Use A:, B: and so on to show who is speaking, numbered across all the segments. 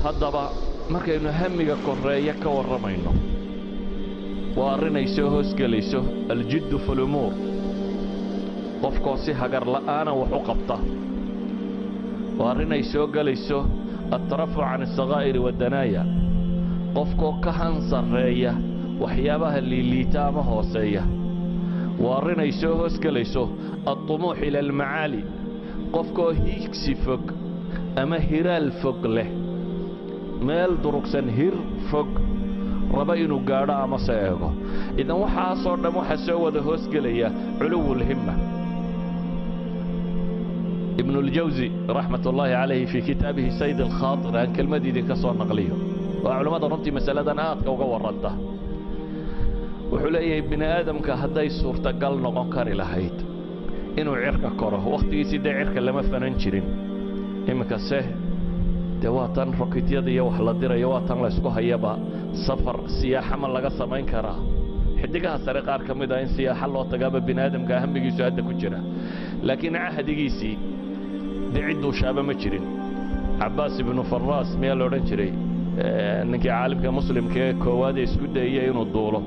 A: Haddaba markaynu hamiga korreeya ka warramayno, waa arrin ay soo hoosgelayso الجد في الأمور, qofkoo si hagar la'aana wax u qabta. Waa arrin ay soo gelayso الترفع عن الصغائر والدنايا, qofkoo ka han sarreeya waxyaabaha liiliita ama hooseeya. Waa arrin ay soo hoosgelayso الطموح إلى المعالي, qofkoo hiigsi fog ama hiraal fog leh, meel durugsan, hir fog raba inuu gaadho ama se eego. Idan waxaasoo dhan waxaa soo wada hoosgelaya علو الهمة. Ibnuاljawsi رحمة الله عليه في كتابه sayd alkhaatir aan kelmad idinka soo naqliyo, waa culimmada runtii masaladan aadka uga warranta. Wuxuu leeyahay, bini aadamka hadday suurtagal noqon kari lahayd inuu cirka koro, wakhtigiisii dee cirka lama fanan jirin, iminka se dee waa tan rokityada iyo wax la dirayo, waa tan laysku hayaba safar siyaaxa ma laga samayn karaa xidigaha sare qaar ka mid ah, in siyaaxa loo tagaaba bini aadamka hamigiisu hadda ku jira. Laakiin cahdigiisii dee cidduu shaaba ma jirin. Cabbaas Ibnu Faraas miyaa la odhan jiray, ninkii caalimka muslimka ee koowaad ee isku dayaya inuu duulo?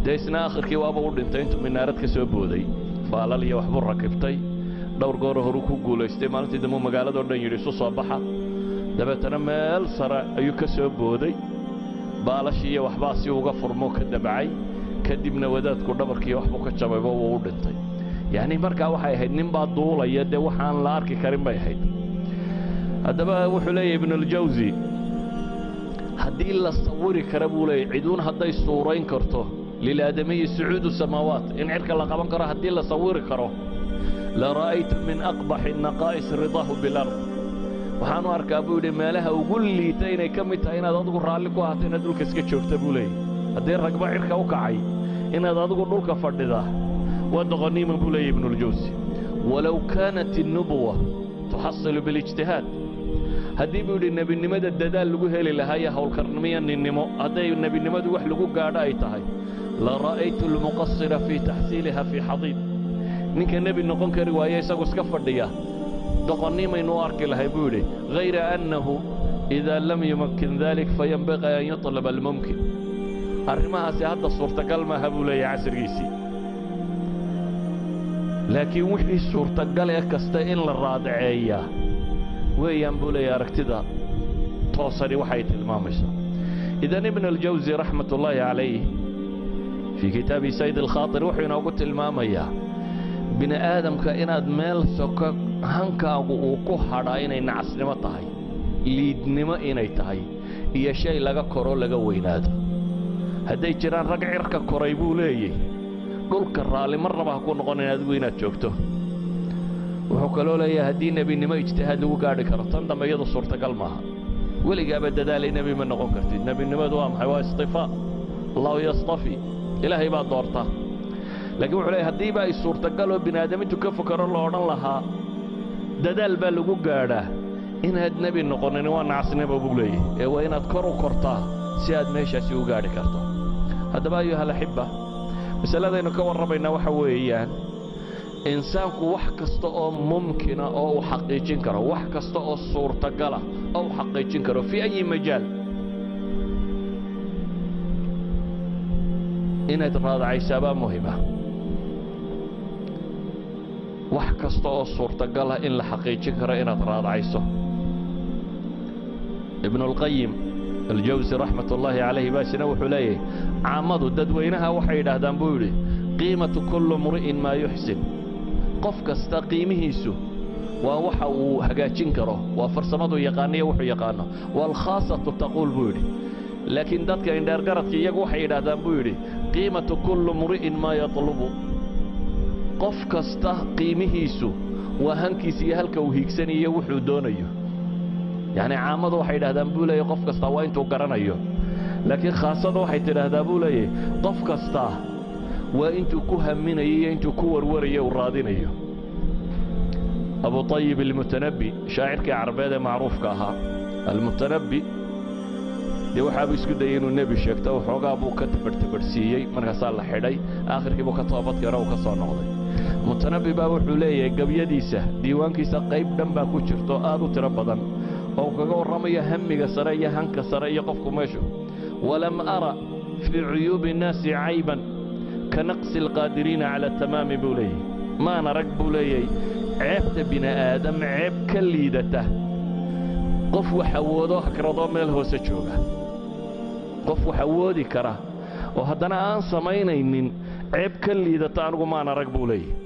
A: Dee isna akhirkii waaba u dhintay intuu minaarad ka soo booday, baalal iyo waxbuu rakibtay. Dhowr gooro horuu ku guulaystay. Maalintii dambuu magaaladoo dhan yidhi, "Isu soo baxa." Dabeetana meel sare ayuu ka soo booday, baalashii iyo waxbaa si uga furmoo ka dabcay. Kadibna wadaadku dhabarkiiyo waxbuu ka jabayba, wuu u dhintay. Yacni markaa waxay ahayd nin baa duulaya, dee waxaan la arki karin bay ahayd. Haddaba wuxuu leeyahy Ibnuاljawsi, haddii la sawiri kara, buu leeyahy, ciduun hadday suurayn karto للآدمي صعود السماوات, in cirka la qaban karo haddii la sawiri karo, لرأيت من أقبح النقائص رضاه بالأرض. Waxaanu arkaa, buu yidhi, meelaha ugu liita inay ka mid tahay inaad adigu raalli ku ahaato inaad dhulka iska joogta, buu leeyahy. Haddii ragba cirka u kacay, inaad adigu dhulka fadhida waa doqonnimo, buu leeyahy Ibnuاljawsi. ولو كانت النبوة تحصل بالاجتهاد, haddii, buu yidhi, nebinimada dadaal lagu heli lahaa iyo howlkarnimo iyo ninnimo, hadday nebinimadu wax lagu gaadho ay tahay, لرأيت المقصر في تحصيلها في حضيض. Ninka nebi noqon kari waaye isagu iska fadhiya doqonnimaynu u arki lahay, buu yidhi. غير أنه إذا لم يمكن ذلك فينبغي أن يطلب الممكن. Arrimahaasi hadda suurtagal maaha, buu leeyahay, casrigiisii, laakiin wixii suurtagal ee kasta in la raadaceeyaa weeyaan, buu leeyahay, aragtida toosani waxay tilmaamaysaa. Idan Ibn aljawsi رحمة الله عليه في كتاب sayd alkhaatir wuxuu inoogu tilmaamayaa bini aadamka inaad meel soko hankaagu uu ku hadhaa inay nacasnimo tahay, liidnimo inay tahay iyo shay laga koro, laga weynaado. Hadday jiraan rag cirka koray, buu leeyay, dhulka raalli marnaba ha ku noqonin adigu inaad joogto. Wuxuu kaloo leeyahay, haddii nebinimo ijtihaad lagu gaadhi karo, tan dambe iyadu suurtagal maaha, weligaaba dadaalay nebi ma noqon kartid. Nebinimadu waa maxay? Waa اصطفاء, الله يصطفي, Ilaahay baa doorta. Laakiin wuxuu leeyahay, haddiiba ay suurtagaloo bini aadam intuu ka fokaro la odhan lahaa dadaal baa lagu gaadhaa, inaad nebi noqonin waa nacasnimo, buu leeyahy, ee waa inaad kor u kortaa si aad meeshaasi u gaadhi karto. Haddaba, أيها الأحبة, masaladaynu ka warramaynaa waxa weeyaan insaanku wax kasta oo mumkina oo uu xaqiijin karo, wax kasta oo suurtagala oo uu xaqiijin karo في أي مجال, inaad raadacaysaabaa muhima. Wax kasta oo suurtagala in la xaqiijin karo inaad raadacayso. Ibnuاlqayim Aljawsi رحمة الله عليه baasina wuxuu leeyahay, caamadu, dadweynaha waxay yidhaahdaan, buu yidhi, قيمة كل امرئ ما يحسن. Qof kasta qiimihiisu waa waxa uu hagaajin karo, waa farsamadu yaqaaniyo wuxuu yaqaano. والخاصة تقول, buu yidhi, laakiin dadka indheergaradka iyagu waxay yidhaahdaan, buu yidhi, قيمة كل امرئ ما يطلب. Qof kasta qiimihiisu waa hankiisa iyo halka uu hiigsanayo, wuxuu doonayo. Yacni caamadu waxay yidhahdaan, buu leeyahy, qof kastaa waa intuu garanayo, laakiin khaasada waxay tidhaahdaa, buu leeyahy, qof kastaa waa intuu ku haminayo iyo intuu ku warwarayo uu raadinayo. Abu Ayib Almutanabi, shaacirkii Carbeed ee macruufka ahaa, Almutanabi, dee waxaabuu isku dayey inuu nebi sheegto, waxoogaa buu ka tabadhtabadhsiiyey, markaasaa la xidhay, aakhirkii buu ka toobadkeeno uu ka soo noqday. Mutanabi baa wuxuu leeyahay gabyadiisa, diiwaankiisa qayb dhan baa ku jirto aad u tiro badan. Oo kaga warramayo hamiga sare iyo hanka sare iyo qofku meeshu. ولم أر في عيوب الناس عيبا كنقص القادرين على التمام, buu leeyahy. Maan arag, buu leeyay, ceebta bini aadam ceeb ka liidata qof wax awoodoo hakradoo meel hoose jooga. Qof wax awoodi kara oo haddana aan samaynaynin, ceeb ka liidata anigu maan arag, buu leeyahy.